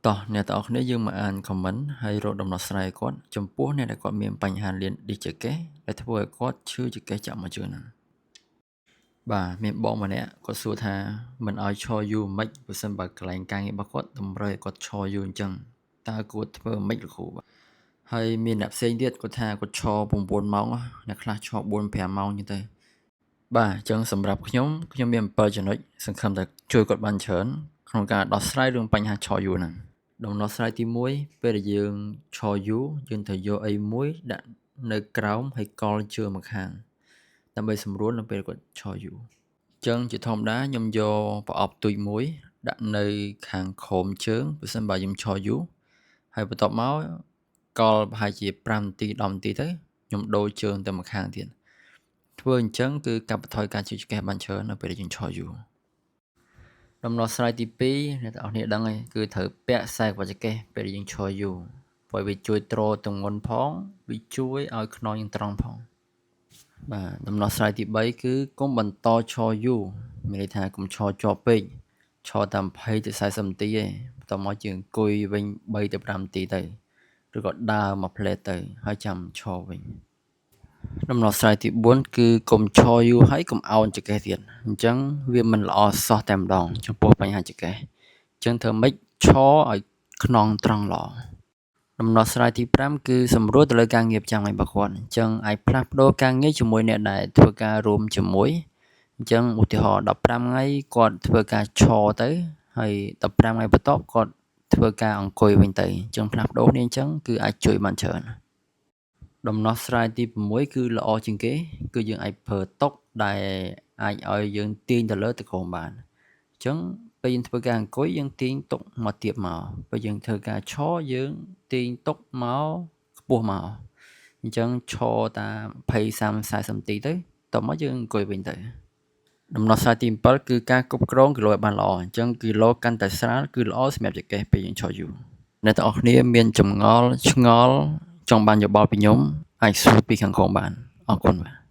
តោះអ្នកទាំងអស់គ្នាយើងមកអាន comment ហើយរកដំណោះស្រាយគាត់ចំពោះអ្នកដែលគាត់មានបញ្ហាលៀនឌីសចង្កេះដែលធ្វើឲ្យគាត់ឈឺចង្កេះចាក់មកជើងហ្នឹងបាទមានបងម្នាក់គាត់សួរថាមិនឲ្យឈរយូរមិនបើសិនបើកន្លែងការងាររបស់គាត់តម្រូវឲ្យគាត់ឈរយូរអញ្ចឹងតើគួរធ្វើម៉េចលោកគ្រូបាទហើយមានអ្នកផ្សេងទៀតគាត់ថាគាត់ឈរ9ម៉ោងអ្នកខ្លះឈរ4 5ម៉ោងអញ្ចឹងទៅបាទអញ្ចឹងសម្រាប់ខ្ញុំខ្ញុំមាន7ចំណុចសង្ឃឹមថាជួយគាត់បានច្រើនក្នុងការដោះស្រាយរឿងបញ្ហាឈរយូរហ្នឹងដំណោះស្រាយទី1ពេលដែលយើងឈរយូរយើងត្រូវយកអីមួយដាក់នៅក្រោមហើយកល់ជើងមកខាងដើម្បីសម្រួលនៅពេលគាត់ឈរយូរអញ្ចឹងជាធម្មតាខ្ញុំយកប្រអប់ទូចមួយដាក់នៅខាងក្រោមជើងបើសិនបើខ្ញុំឈរយូរហើយបន្ទាប់មកកល់ប្រហែលជា5នាទី10នាទីទៅខ្ញុំដូរជើងទៅម្ខាងទៀតធ្វើអញ្ចឹងគឺកាត់បន្ថយការឈឺចង្កេះបានច្រើននៅពេលដែលយើងឈរយូរដំណោះស្រាយទី2អ្នកទាំងអស់គ្នាដឹងហើយគឺត្រូវពាក់ខ្សែក្បាច់ចង្កេះពេលដែលយើងឈរយូរព្រោះវាជួយទ្រទម្ងន់ផងវាជួយឲ្យខ្នងយើងត្រង់ផងបាទដំណោះស្រាយទី3គឺកុំបន្តឈរយូរមានន័យថាកុំឈរជាប់ពេកឈរតាម20ទៅ40នាទីឯងបន្ទាប់មកយើងអង្គុយវិញ3ទៅ5នាទីទៅឬក៏ដើរមួយភ្លែតទៅហើយចាំឈរវិញដំណោះស្រាយទី4គឺកុំឈរយូរហើយកុំអោនចង្កេះទៀតអញ្ចឹងវាមិនល្អសោះតែម្ដងចំពោះបញ្ហាចង្កេះអញ្ចឹងធ្វើម៉េចឈរឲ្យខ្នងត្រង់ល្អដំណោះស្រាយទី5គឺសម្រួលទៅលើការងារប្រចាំថ្ងៃរបស់គាត់អញ្ចឹងអាចផ្លាស់ប្ដូរការងារជាមួយអ្នកដែលធ្វើការរួមជាមួយអញ្ចឹងឧទាហរណ៍15ថ្ងៃគាត់ធ្វើការឈរទៅហើយ15ថ្ងៃបន្ទាប់គាត់ធ្វើការអង្គុយវិញទៅអញ្ចឹងផ្លាស់ប្ដូរគ្នាអញ្ចឹងគឺអាចជួយបានច្រើនដំណោះស្រាយទី6គឺល្អជាងគេគឺយើងអាចប្រើតុដែលអាចឲ្យយើងទាញទៅលើទៅក្រោមបានអញ្ចឹងពេលយើងធ្វើការអង្គុយយើងទាញតុមកទៀបមកពេលយើងធ្វើការឈរយើងទាញតុមកខ្ពស់មកអញ្ចឹងឈរតាម20 30 40នាទីទៅតមកយើងអង្គុយវិញទៅដំណោះស្រាយទី7គឺការគ្រប់គ្រងគីឡូឲ្យបានល្អអញ្ចឹងគីឡូកាន់តែស្រាលគឺល្អសម្រាប់ចង្កេះពេលយើងឈរយូរអ្នកទាំងអស់គ្នាមានចម្ងល់ឆ្ងល់ចង់បានយោបល់ពីខ្ញុំអាចសួរពីខាងក្រោមបានអរគុណបាទ។